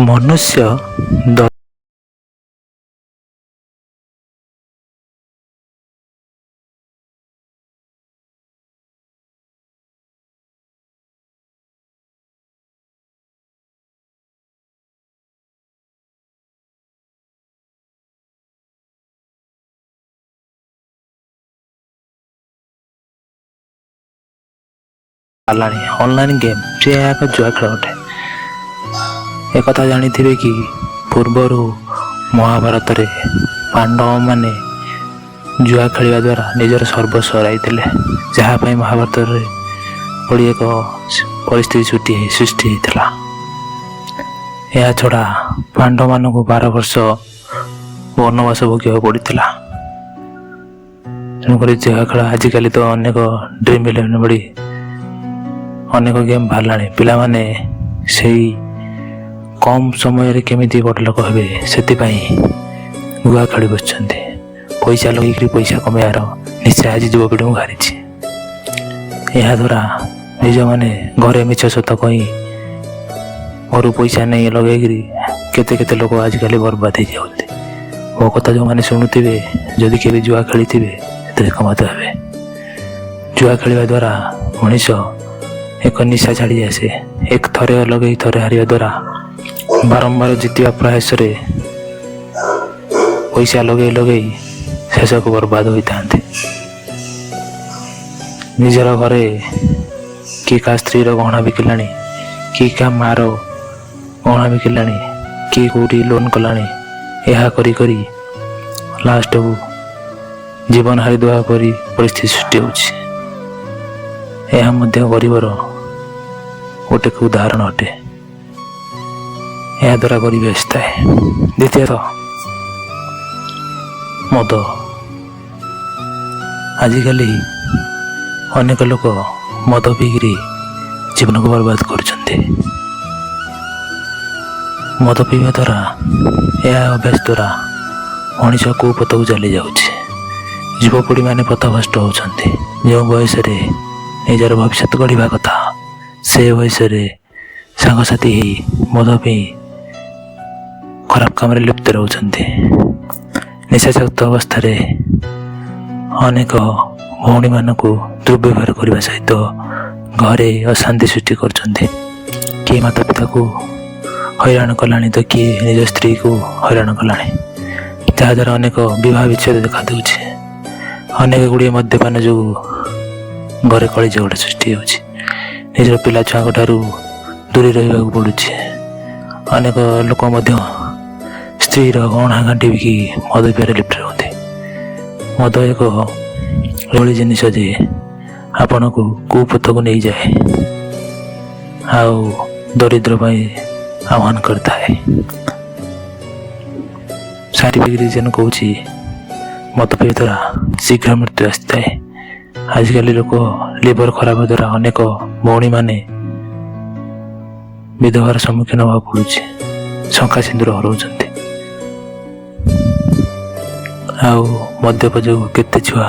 ମନୁଷ୍ୟ ବାହାରିଲାଣି online game, ଯେ ଏହା ଏକ ଜୁଆ ଖେଳ ଅଟେ। ଏକଥା ଜାଣିଥିବେ କି, ପୂର୍ବରୁ ମହାଭାରତରେ ପାଣ୍ଡବମାନେ ଜୁଆ ଖେଳିବା ଦ୍ୱାରା ନିଜର ସର୍ବସ୍ୱ ହରାଇଥିଲେ, ଯାହା ପାଇଁ ମହାଭାରତରେ ଭଳି ଏକ ପରିସ୍ଥିତି ସୃଷ୍ଟି ହେଇଥିଲା। ଏହା ଛଡ଼ା ପାଣ୍ଡବମାନଙ୍କୁ 12 ବର୍ଷ ବନବାସ ଭୋଗିବାକୁ ପଡ଼ିଥିଲା। ତେଣୁକରି ଜୁଆ ଖେଳ, ଆଜିକାଲି ତ ଅନେକ ଡ୍ରିମ୍ ଇଲେଭେନ୍ ଭଳି ଅନେକ ଗେମ୍ ବାହାରିଲାଣି। ପିଲାମାନେ ସେଇ କମ୍ ସମୟରେ କେମିତି ବଡ଼ ଲୋକ ହେବେ, ସେଥିପାଇଁ ଜୁଆ ଖେଳି ବସୁଛନ୍ତି। ପଇସା ଲଗେଇକରି ପଇସା କମେଇବାର ନିଶା ଆଜି ଯୁବପିଢ଼ିଙ୍କୁ ଘାରିଛି। ଏହାଦ୍ୱାରା ନିଜମାନେ ଘରେ ମିଛ ସତ କହି ଘରୁ ପଇସା ନେଇ ଲଗେଇକିରି କେତେ କେତେ ଲୋକ ଆଜିକାଲି ବର୍ବାଦ ହେଇଯାଉଛନ୍ତି। ମୋ କଥା ଯେଉଁମାନେ ଶୁଣୁଥିବେ, ଯଦି କେବେ ଜୁଆ ଖେଳିଥିବେ, ସେଥିରେ ଏକମତ ହେବେ। ଜୁଆ ଖେଳିବା ଦ୍ୱାରା ମଣିଷ ଏକ ନିଶା ଛାଡ଼ି ଆସେ। ଏକ ଥରେ ଲଗେଇ ଥରେ ହାରିବା ଦ୍ୱାରା ବାରମ୍ବାର ଜିତିବା ପ୍ରୟାସରେ ପଇସା ଲଗେଇ ଲଗେଇ ଶେଷକୁ ବର୍ବାଦ ହୋଇଥାନ୍ତି। ନିଜର ଘରେ କିଏ କାହା ସ୍ତ୍ରୀର ଗହଣା ବିକିଲାଣି, କିଏ କାହା ମାଆର ଗହଣା ବିକିଲାଣି, କିଏ କେଉଁଠି ଲୋନ୍ କଲାଣି। ଏହା କରି କରି ଲାଷ୍ଟକୁ ଜୀବନ ହାରିଦେବା ପରି ପରିସ୍ଥିତି ସୃଷ୍ଟି ହେଉଛି। ଏହା ମଧ୍ୟ ଗରିବର ଗୋଟେ ଉଦାହରଣ ଅଟେ। ଏହାଦ୍ୱାରା ଗରିବୀ ଆସିଥାଏ। ଦ୍ୱିତୀୟତଃ ମଦ। ଆଜିକାଲି ଅନେକ ଲୋକ ମଦ ପିଇକିରି ଜୀବନକୁ ବର୍ବାଦ କରୁଛନ୍ତି। ମଦ ପିଇବା ଦ୍ୱାରା, ଏହା ଅଭ୍ୟାସ ଦ୍ୱାରା ମଣିଷ କେଉଁ ପଥକୁ ଚାଲି ଯାଉଛି। ଯୁବପିଢ଼ିମାନେ ପଥଭ୍ରଷ୍ଟ ହେଉଛନ୍ତି। ଯେଉଁ ବୟସରେ ନିଜର ଭବିଷ୍ୟତ ଗଢ଼ିବା କଥା, ସେ ବୟସରେ ସାଙ୍ଗସାଥି ହେଇ ମଦ ପିଇ ଖରାପ କାମରେ ଲିପ୍ତ ରହୁଛନ୍ତି। ନିଶାସକ୍ତ ଅବସ୍ଥାରେ ଅନେକ ଭଉଣୀମାନଙ୍କୁ ଦୁର୍ବ୍ୟବହାର କରିବା ସହିତ ଘରେ ଅଶାନ୍ତି ସୃଷ୍ଟି କରୁଛନ୍ତି। କିଏ ମାତା ପିତାକୁ ହଇରାଣ କଲାଣି ତ କିଏ ନିଜ ସ୍ତ୍ରୀକୁ ହଇରାଣ କଲାଣି, ଯାହାଦ୍ୱାରା ଅନେକ ବିବାହ ବିଚ୍ଛେଦ ଦେଖାଦେଉଛି। ଅନେକ ଗୁଡ଼ିଏ ମଦ୍ୟପାନ ଯୋଗୁଁ ଘରେ କଳି ଝଗଡ଼ା ସୃଷ୍ଟି ହେଉଛି। ନିଜର ପିଲା ଛୁଆଙ୍କ ଠାରୁ ଦୂରେଇ ରହିବାକୁ ପଡ଼ୁଛି। ଅନେକ ଲୋକ ମଧ୍ୟ ସ୍ତ୍ରୀର ଗହଣା ଗାଣ୍ଠି ବିକି ମଦ ପିଇବାରେ ଲିପ୍ତ ରୁହନ୍ତି। ମଦ ଏକ ଏଭଳି ଜିନିଷ ଯେ ଆପଣଙ୍କୁ କୁପଥକୁ ନେଇଯାଏ ଆଉ ଦରିଦ୍ର ପାଇଁ ଆହ୍ୱାନ କରିଥାଏ। ସାଇଣ୍ଟିଫିକ୍ ରିଜନ୍ କହୁଛି, ମଦ ପିଇବା ଦ୍ୱାରା ଶୀଘ୍ର ମୃତ୍ୟୁ ଆସିଥାଏ। ଆଜିକାଲି ଲୋକ ଲିଭର ଖରାପ ଦ୍ୱାରା ଅନେକ ଭଉଣୀମାନେ ବିଧବାର ସମ୍ମୁଖୀନ ହେବାକୁ ପଡ଼ୁଛି, ଶଙ୍ଖା ସିନ୍ଦୁର ହରାଉଛନ୍ତି। ଆଉ ମଦ୍ୟପ ଯୋଗୁଁ କେତେ ଛୁଆ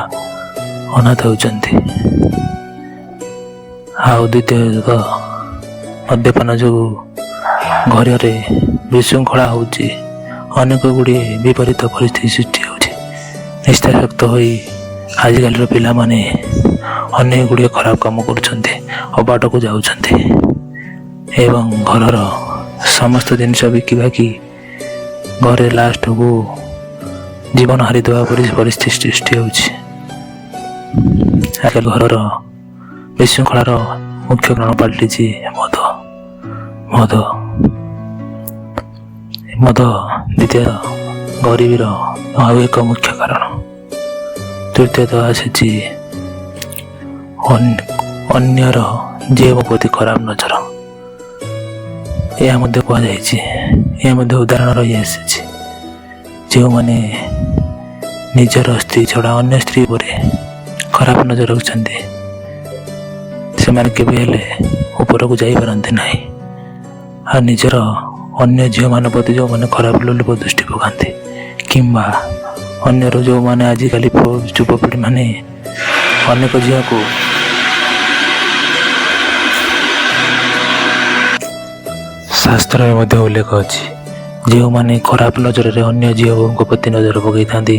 ଅନାଥ ହେଉଛନ୍ତି। ଆଉ ଦ୍ୱିତୀୟତଃ, ମଦ୍ୟପାନ ଯୋଗୁଁ ଘରରେ ବିଶୃଙ୍ଖଳା ହେଉଛି, ଅନେକ ଗୁଡ଼ିଏ ବିପରୀତ ପରିସ୍ଥିତି ସୃଷ୍ଟି ହେଉଛି। ନିଶାସକ୍ତ ହୋଇ ଆଜିକାଲିର ପିଲାମାନେ ଅନେକ ଗୁଡ଼ିଏ ଖରାପ କାମ କରୁଛନ୍ତି, ଅବାଟକୁ ଯାଉଛନ୍ତି ଏବଂ ଘରର ସମସ୍ତ ଜିନିଷ ବିକିବାକି ଘରେ ଲାଷ୍ଟକୁ ଜୀବନ ହାରିଦେବା ପରି ପରିସ୍ଥିତି ସୃଷ୍ଟି ହେଉଛି। ଆଜିକାଲି ଘରର ବିଶୃଙ୍ଖଳାର ମୁଖ୍ୟ କାରଣ ପାଲଟିଛି ମଦ, ମଦ, ମଦ। ଦ୍ୱିତୀୟ, ଗରିବୀର ଆଉ ଏକ ମୁଖ୍ୟ କାରଣ। ତୃତୀୟତଃ ଆସିଛି ଅନ୍ୟର ଯେ ମୋ ପ୍ରତି ଖରାପ ନଜର। ଏହା ମଧ୍ୟ କୁହାଯାଇଛି, ଏହା ମଧ୍ୟ ଉଦାହରଣ ରହିଆସିଛି। ଯେଉଁମାନେ ନିଜର ସ୍ତ୍ରୀ ଛଡ଼ା ଅନ୍ୟ ସ୍ତ୍ରୀ ଉପରେ ଖରାପ ନଜର ରଖୁଛନ୍ତି, ସେମାନେ କେବେ ହେଲେ ଉପରକୁ ଯାଇପାରନ୍ତି ନାହିଁ। ଆଉ ନିଜର ଅନ୍ୟ ଝିଅମାନଙ୍କ ପ୍ରତି ଯେଉଁମାନେ ଖରାପ ଲୋଲୁପ ଦୃଷ୍ଟି ପକାନ୍ତି, କିମ୍ବା ଅନ୍ୟର ଯେଉଁମାନେ ଆଜିକାଲି ଯୁବପିଢ଼ିମାନେ ଅନେକ ଝିଅକୁ ଶାସ୍ତ୍ରରେ ମଧ୍ୟ ଉଲ୍ଲେଖ ଅଛି, ଯେଉଁମାନେ ଖରାପ ନଜରରେ ଅନ୍ୟ ଝିଅଙ୍କ ପ୍ରତି ନଜର ପକାଇଥାନ୍ତି,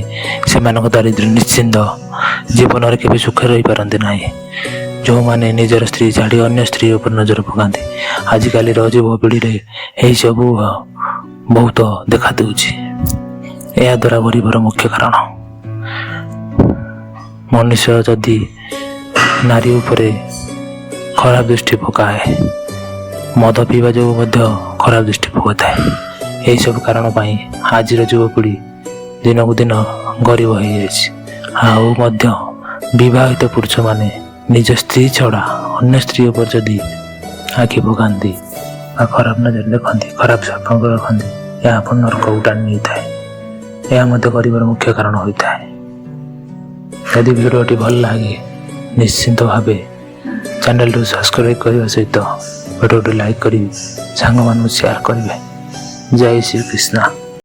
ସେମାନଙ୍କ ଦାରିଦ୍ର୍ୟ ନିଶ୍ଚିନ୍ତ, ଜୀବନରେ କେବେ ସୁଖରେ ରହିପାରନ୍ତି ନାହିଁ। ଯେଉଁମାନେ ନିଜର ସ୍ତ୍ରୀ ଛାଡ଼ି ଅନ୍ୟ ସ୍ତ୍ରୀ ଉପରେ ନଜର ପକାନ୍ତି, ଆଜିକାଲିର ଯୁବପିଢ଼ିରେ ଏହିସବୁ ବହୁତ ଦେଖାଦେଉଛି। ଏହାଦ୍ୱାରା ଗରିବର ମୁଖ୍ୟ କାରଣ। ମନୁଷ୍ୟ ଯଦି ନାରୀ ଉପରେ ଖରାପ ଦୃଷ୍ଟି ପକାଏ, ମଦ ପିଇବା ଯୋଗୁଁ ମଧ୍ୟ ଖରାପ ଦୃଷ୍ଟି ପକାଇଥାଏ। ଏହିସବୁ କାରଣ ପାଇଁ ଆଜିର ଯୁବପିଢ଼ି ଦିନକୁ ଦିନ ଗରିବ ହୋଇଯାଇଛି। ଆଉ ମଧ୍ୟ ବିବାହିତ ପୁରୁଷମାନେ ନିଜ ସ୍ତ୍ରୀ ଛଡ଼ା ଅନ୍ୟ ସ୍ତ୍ରୀ ଉପରେ ଯଦି ଆଖି ପକାନ୍ତି ବା ଖରାପ ନଜର ଦେଖନ୍ତି, ଖରାପ ସମ୍ପର୍କ ରଖନ୍ତି, ଏହା ଆପଣ ନରକକୁ ଟାଣି ନେଇଥାଏ। ଏହା ମଧ୍ୟ ଗରିବର ମୁଖ୍ୟ କାରଣ ହୋଇଥାଏ। ଯଦି ଭିଡ଼ିଓଟି ଭଲ ଲାଗେ, ନିଶ୍ଚିନ୍ତ ଭାବେ ଚ୍ୟାନେଲକୁ ସବସ୍କ୍ରାଇବ୍ କରିବା ସହିତ ଭିଡ଼ିଓଟି ଲାଇକ୍ କରି ସାଙ୍ଗମାନଙ୍କୁ ସେୟାର କରିବେ। ଜୟ ଶ୍ରୀକୃଷ୍ଣ।